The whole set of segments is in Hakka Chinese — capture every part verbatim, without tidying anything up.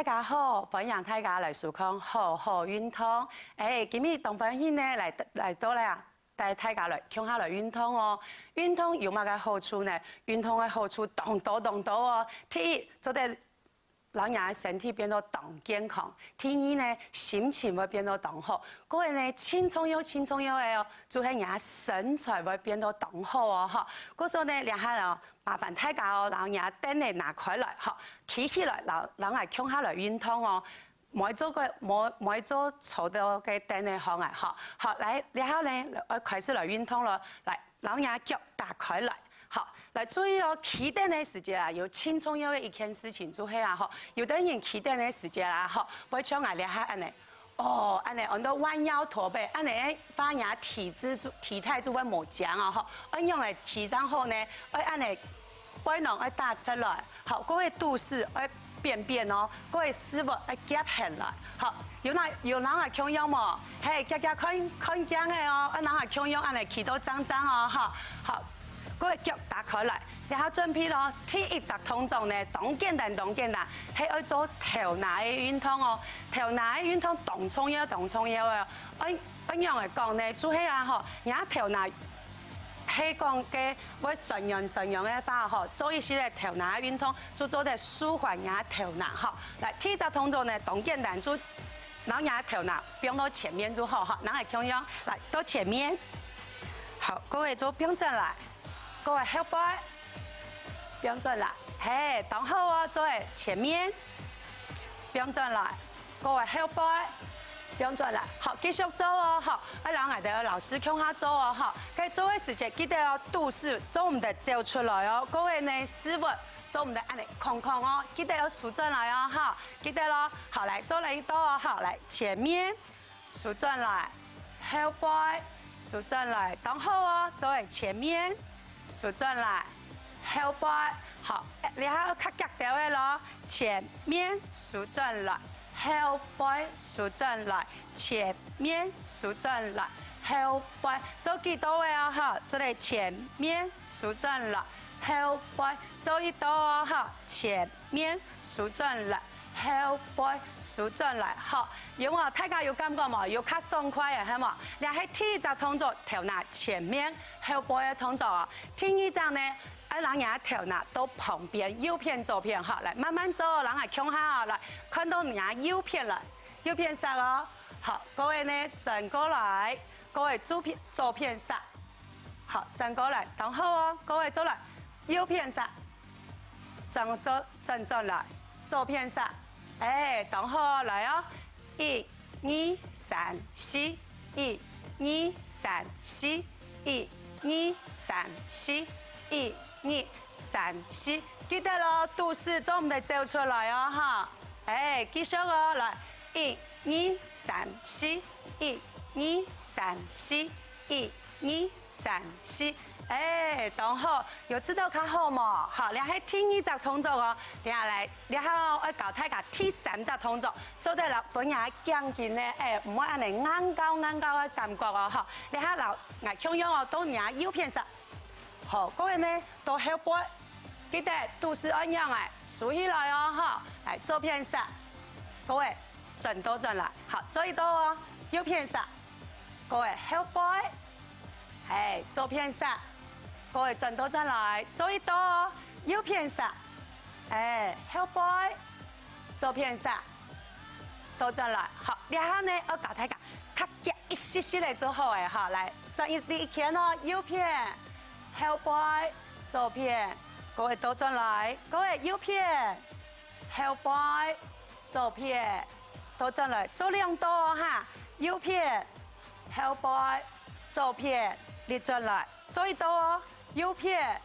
大家好，歡迎大家來收看好好運動。欸，今日當歡喜呢，來，來到了啊，帶大家來共下來運動哦。運動有麼个好處呢？運動个好處當多當多哦。第一，做得 摎若个身體變到當健康。第二呢，心情會變到當好。過後呢，盡重要、盡重要个哦，就係若个身材會變到當好哦，吼。故所呢，這下哦，麻煩大家哦，摎若个凳仔拿開來，吼，企起來，摎，摎𠊎共下來運動哦。毋愛做个，毋，毋愛做坐到个凳仔項啊，吼。好，來，這下呢，愛開始來運動囉。來， 摎若个腳打開來。好，來注意哦，企等个時節啊，有盡重要个一件事情就係啊，吼，有兜人企等个時節啊，吼，會像𠊎這下恁仔，哦，恁仔，安到彎腰駝背，恁仔話若个體質就，體態就會無靚哦，吼，愛仰仔企正好呢？愛恁仔，背囊愛打直來，好，過後肚屎愛 扁扁哦，過後屎朏愛夾絚來。好，有人，有人啊共樣無？係，遽遽看，看鏡仔哦，愛人啊共樣恁仔企到正正哦，吼。好，過後腳打開來，這下準備囉。第一隻動作呢，當簡單，當簡單，係愛做頭那个運動哦。頭那个運動當重要，當重要个哦。愛，愛仰仔講呢，就係啊，吼，若頭那 係講个會痠軟痠軟个話吼，做一息仔頭那个運動，就做得舒緩若頭那吼。來，第一隻動作呢，當簡單，就摎若頭那放到前面就好吼，人仔共樣，來，到前面。好，過後做放轉來，過後後背，放轉來，係，當好哦，做个前面，放轉來，過後後背，放轉來，好，繼續做哦，好。 愛摎𠊎兜个老師共下做哦，吼。該做个時節，記得哦，肚屎做毋得走出來哦，過後呢，屎朏做毋得恁仔空空哦，記得愛收轉來哦，吼，記得囉。好，來，做了一到哦，好，來，前面，收轉來，後背，收轉來，當好哦，做个前面，收轉來，後背，好，這下愛較遽兜仔囉，前面，收轉來，後背，收轉來， 前面收轉來，後背，做幾到仔哦，吼，做得前面收轉來，後背，做一到哦，吼，前面收轉來，後背收轉來，好，有無？大家有感覺無？有較爽快个，係無？這係第一隻動作，頭那前面後背个動作哦。第二隻呢， 愛摎若頭那到旁邊，右片、左片，好，來，慢慢做，人仔共下哦，來，看到若右片了，右片煞哦，好，過後呢，轉過來，過後左片，左片煞，好，轉過來，當好哦，過後做來，右片煞，轉做，轉轉來，左片煞，欸，當好哦，來哦，一、二、三、四，一、二、三、四，一、二、三、四，一、 二、三、四，記得囉，肚屎做毋得走出來哦，哈。欸，繼續哦，來，一、二、三、四，一、二、三、四，一、二、三、四。欸，當好，有試著較好無？好，這係第二隻動作哦。接下來，這下愛教大家第三隻動作，做得摎分若頸根呢，欸，毋會恁仔硬膠硬膠个感覺哦，哈。這下摎𠊎共樣哦，到若右片煞。 好，過後呢，到後背，記得肚屎愛仰仔收起來哦，吼，來，左片煞，過後轉倒轉來，好，做一到哦，右片煞，過後後背，係，左片煞，過後轉倒轉來，做一到哦，右片煞，欸，後背，左片煞，倒轉來，好，這下呢，愛教大家 較遽一息息仔就好了哈。來，轉一，你一圈哦，右片，後背，左片，過後倒轉來，過後右片，後背，左片，倒轉來，做兩到哦哈，右片，後背，左片，立轉來，做一到哦，右片，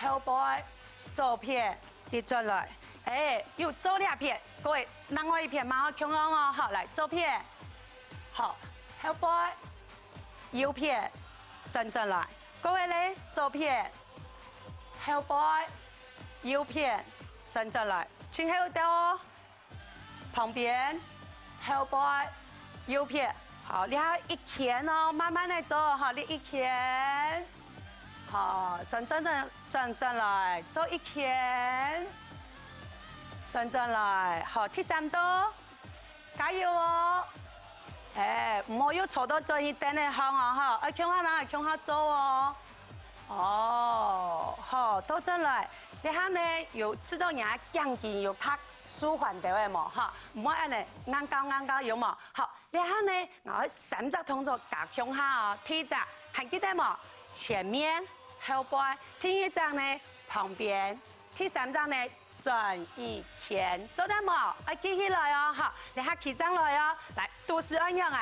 後背，左片，立轉來，欸，又做兩片，各位，另外一片嘛，共樣哦，好，來，左片， 好，後背，右片，轉轉來，過後咧，左片，後背，右片，轉轉來，盡後一到哦，旁邊，後背，右片，好，這下一圈哦，慢慢仔做，好，你一圈，好，轉轉轉轉轉來，做一圈。轉轉來，好，第三到，加油哦！哎，毋好又坐到轉去凳仔項哦，吼，愛共下拿，共下做哦。哦，好，倒轉來，這下呢有試著若頸根有較舒緩兜仔無？吼，毋好恁仔硬搞硬搞，有無？好，這下呢，𠊎愛三隻動作加共下哦。第一隻，還記得無？前面、後背。第二隻呢，旁邊。第三隻呢， 轉一圈，做得無？愛記起來哦，吼，這下企正來哦。來，肚屎愛仰仔？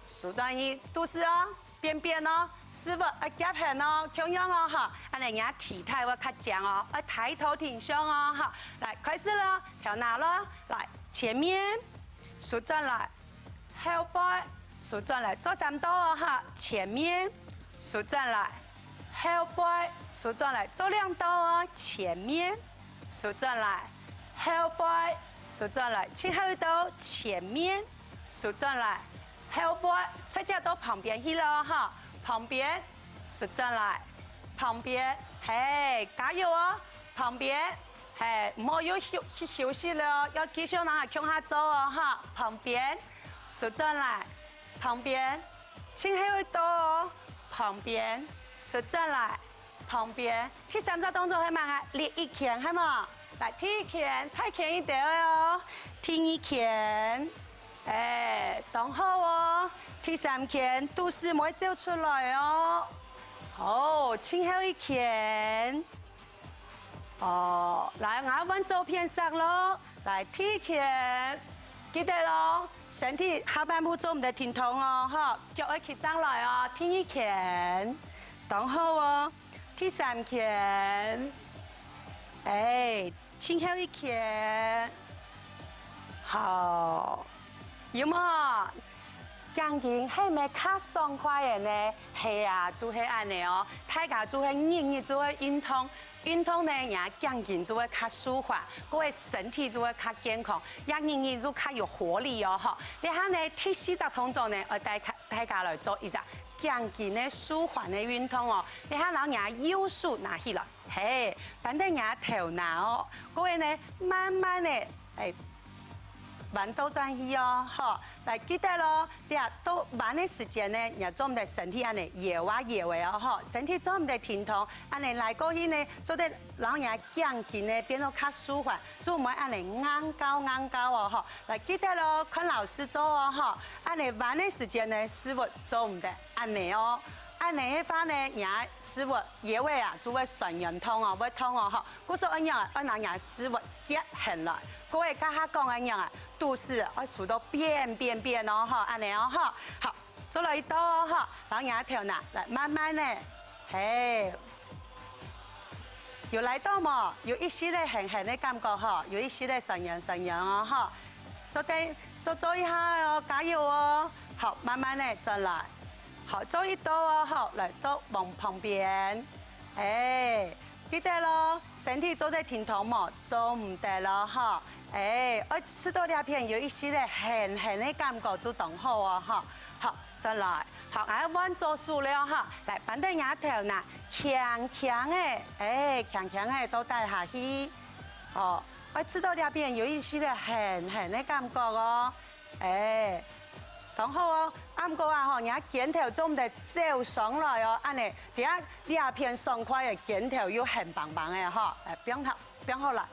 收轉去，肚屎哦，扁扁哦，屎朏愛夾絚哦，共樣哦，吼，恁仔若體態會較靚哦，愛抬頭挺胸哦，吼。來，開始囉，頭那囉，來，前面，收轉來， 後背，收轉來，做三到哦，吼，前面，收轉來，後背，收轉來，做兩到哦，前面，收轉來，後背，收轉來，盡後一到，前面，收轉來，後背，直接到旁邊去囉，吼，旁邊，收轉來，旁邊，嘿，加油哦，旁邊。 嘿，毋好又休，去休息了哦，愛繼續拿共下做哦，吼。旁邊，收轉來，旁邊，盡後一到哦，旁邊，收轉來，旁邊。第三隻動作係麼个？這一圈，係無？來，第一圈，大圈一兜仔哦。第二圈，哎，當好哦。第三圈，肚屎毋會走出來哦。好，盡後一圈。 哦，來，𠊎換左片析囉。來，第一圈，記得囉，身體下半部做毋得停動哦，吼，腳愛企正來哦。第二圈，當好哦。第三圈，哎，盡後一圈，好。 有無？頸根係毋係較爽快个呢？係啊，就係恁仔哦。大家就係日日就愛運動，運動呢，若頸根就會較舒緩，各位身體就會較健康，也日日就較有活力哦，吼。這下呢，第四隻動作呢，愛帶大大家來做一隻頸根个舒緩个運動哦。這下摎若右手拿起來，嘿，扳等若頭那哦，各位呢，慢慢个，哎， 彎倒轉去哦，吼，來記得囉，這到彎个時節呢，若做毋得身體恁仔搖啊搖仔哦，吼，身體做毋得停動，恁仔來過去呢，做得摎若頸根呢變到較舒緩，就毋會恁仔硬搞硬搞哦，吼。來記得囉，看老師做哦，吼，恁仔彎个時節呢，屎朏做毋得恁仔哦，恁仔个話呢，若屎朏腰仔啊就會痠軟痛哦，會痛哦，吼。 故所愛仰仔，愛摎若屎朏夾絚來。各位，頭下講个仰仔，肚屎愛收到扁扁扁哦，吼，恁仔哦，吼。好，做落一到哦，吼，摎若頭那來慢慢个，嘿，有拉著無？有一息仔絚絚个感覺吼，有一息仔痠軟痠軟哦，吼。做得，做做一下哦，加油哦。好，慢慢个轉來。好，做一到哦，好，來到往旁邊。 哎，記得囉，身體做得停動無？做毋得囉，吼。哎，愛試著這片有一息仔絚絚个感覺就當好哦，吼。好，轉來，好，𠊎換左手了，吼。來，扳等若頭那，輕輕个，哎，輕輕个倒低下去。哦，愛試著這片有一息仔絚絚个感覺哦。 哎，當好哦，啊毋過啊吼，若肩頭做毋得走上來哦，恁仔，這下這片爽快个肩頭又絚梆梆个吼，來，放好，放好來。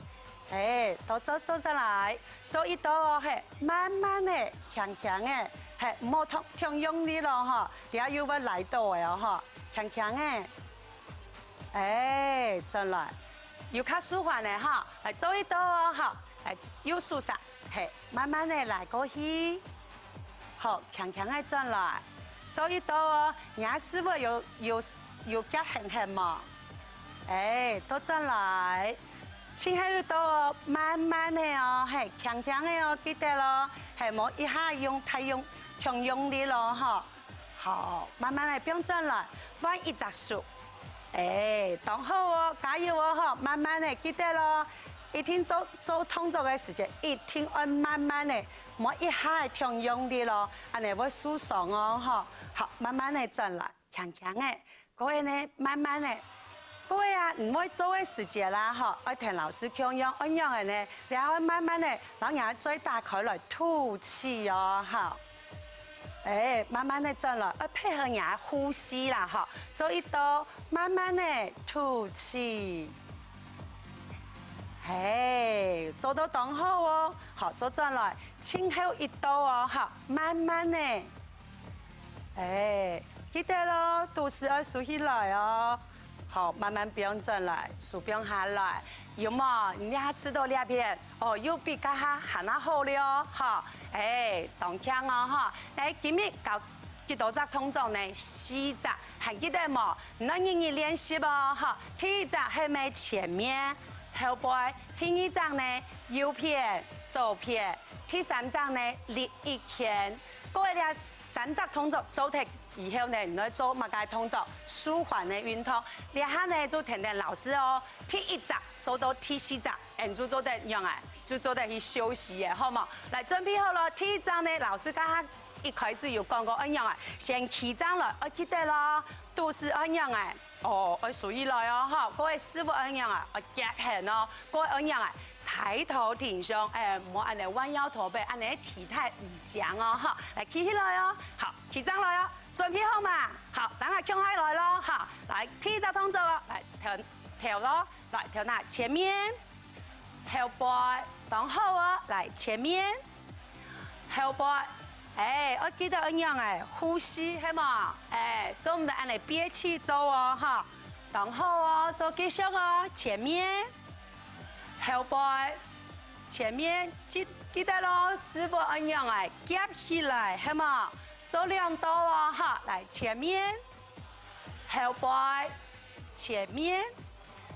哎，倒做，倒轉來，做一到哦，嘿，慢慢个，輕輕个，嘿，毋好忒，忒用力囉吼，這下又會拉著个哦吼，輕輕个。哎，轉來，又較舒緩个吼，來，做一到哦吼，來，右手上。 嘿，慢慢个拉過去。好，輕輕个轉來。做一到哦，若屎朏有，有，有夾絚絚無？哎，倒轉來。盡後一到哦，慢慢个哦，嘿，輕輕个哦，記得囉。嘿，莫一下用，忒用，忒用力囉，吼。 好，慢慢个放轉來，換一隻手。哎，當好哦，加油哦吼，慢慢个，記得囉。一定做，做動作个時節，一定愛慢慢个，莫一下仔忒用力囉，恁仔會受傷哦吼。好，慢慢个轉來，輕輕个，過後呢，慢慢个，各位啊，你會做个時節啦，吼，愛跈老師共樣，愛仰仔呢？這愛慢慢仔，摎若嘴打開來吐氣哦，吼。欸，慢慢仔轉來，愛配合若呼吸啦，吼。做一到，慢慢仔吐氣。嘿，做到當好哦，好，做轉來，盡後一到哦，吼，慢慢仔。 欸，記得哦，肚屎愛收起來哦。好，慢慢放轉來，手放下來。有無？你這下試著這片，哦，又比頭下還較好了哦，吼。欸，當慶哦，吼。來，今日教幾多隻動作呢？四隻，還記得無？你愛日日練習哦，吼。第一隻係乜前面、後背，第二隻呢，右片、左片，第三隻呢，另一片。 各位，這三隻動作做忒以後呢，你愛做麼个動作？舒緩个運動。這下呢，就跈等老師哦，第一隻做到第四隻，恁就做得仰仔？就做得去休息个，好無？來，準備好了，第一隻呢，老師頭下一開始有講過，愛仰仔？先企正來，愛記得哦，肚屎愛仰仔？ 哦，愛收起來哦，吼，各位屎朏愛仰仔？愛夾絚哦，各位愛仰仔？抬頭挺胸，欸，毋好恁仔彎腰駝背，恁仔體態毋靚哦，吼。來，企起來哦，好，企正來哦，準備好嘛？好，等下共下來咯，吼。來，第一隻動作哦，來，頭，頭咯，來，頭那前面，後背，當好哦，來，前面， 後背，欸，愛記得愛仰仔？呼吸，係無？欸，做毋得恁仔憋氣做哦，吼。當好哦，做繼續哦，前面，後背，前面，記，記得咯，屎朏愛仰仔？夾起來，係無？做兩到哦，吼，來，前面，後背，前面，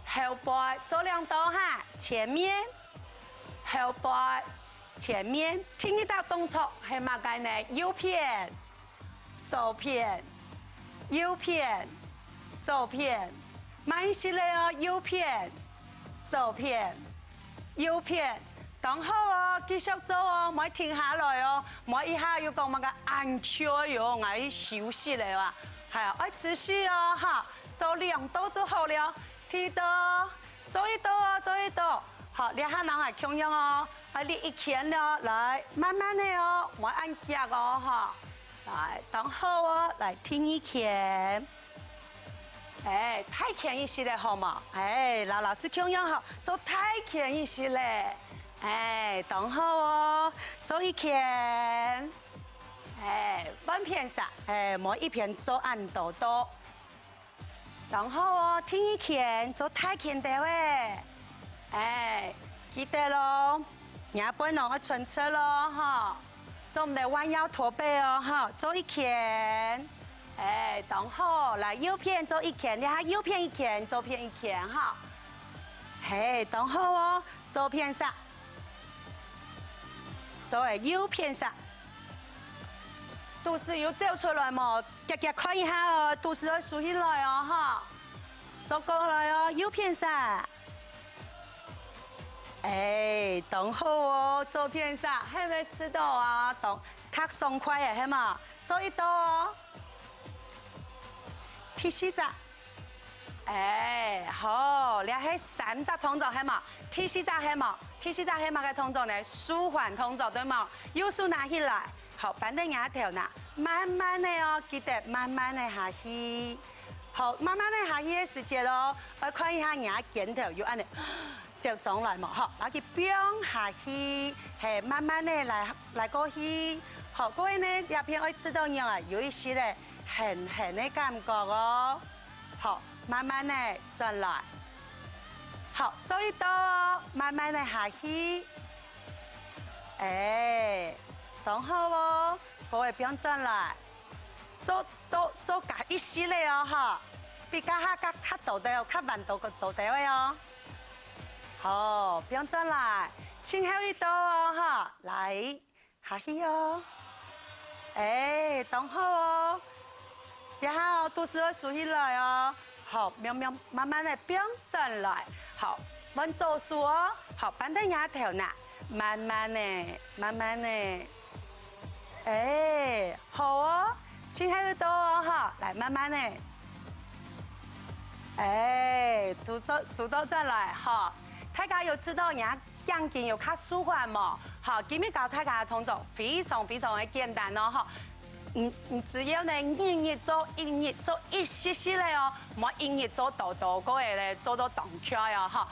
後背，做兩到哈，前面， 後背，前面，第二隻動作係麼个呢？右片，左片，右片，左片，慢一息仔哦，右片，左片，右片，當好哦，繼續做哦，毋好停下來哦，毋好一下又講麼个恁𤸁喲，𠊎愛休息了啊，還愛持續哦，哈，做兩到就好了，第一到。 做一到哦，做一到。好，這下人也共樣哦，愛另一圈哦，來，慢慢仔哦，毋好恁遽哦，吼。來，當好哦，來，第二圈。欸，大圈一息仔好無？欸，摎老師共樣吼，做大圈一息仔。欸，當好哦，做一圈。欸，換片勢，欸，無一片做恁多到。 當好哦，第二圈做大圈兜仔。欸，記得咯，若背囊愛伸直咯，吼。做毋得彎腰駝背哦，吼，做一圈。欸，當好，來，右片做一圈，這下右片一圈，左片一圈，吼。嘿，當好哦，左片煞。 做个右片煞。肚屎有走出來無？遽遽看一下哦，肚屎愛收起來哦，吼。做過來哦，右片煞。欸，當好哦，左片煞，係毋係試著啊？當，較爽快个，係無？做一到哦。第四隻。 欸，好，這係三隻動作係無？第四隻係無？第四隻係麼个動作呢？舒緩動作，著無？右手拿起來，好，扳等若頭那，慢慢仔哦，記得慢慢仔下去。好，慢慢仔下去个時節哦，愛看一下若肩頭有恁仔 接上來嘛，吼，摎佢放下去，嘿，慢慢仔來，來過去。好，各位呢，這片愛試著仰仔，有一息仔絚絚个感覺哦。好，慢慢仔轉來。好，做一到哦，慢慢仔下去。欸，當好哦，各位放轉來。 做多，做加一息仔哦，吼，比頭下較，較多兜，較慢多个多兜仔哦。好，放轉來，盡後一到哦，吼，來，下去哦。欸，當好哦。這下哦，肚屎愛收起來哦。好，慢慢，慢慢仔放轉來。好，換左手哦。好，扳等若頭那，慢慢仔，慢慢仔。 欸，好哦，盡後一到哦，吼，來，慢慢仔。欸，都做，收到轉來，吼。大家有知道人家頸筋有較舒緩無？好，今日教大家个動作非常非常个簡單哦，吼。你，你只要呢，日日做，一日做一息息个哦，莫一日做多多个咧，做到當𤸁哦，吼。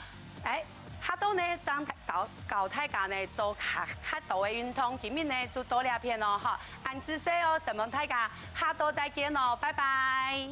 哎，下到呢，正教，教大家呢，做較，較多个運動。今日呢，就到這片哦，吼。恁仔細哦，承蒙大家，下到再見哦，拜拜。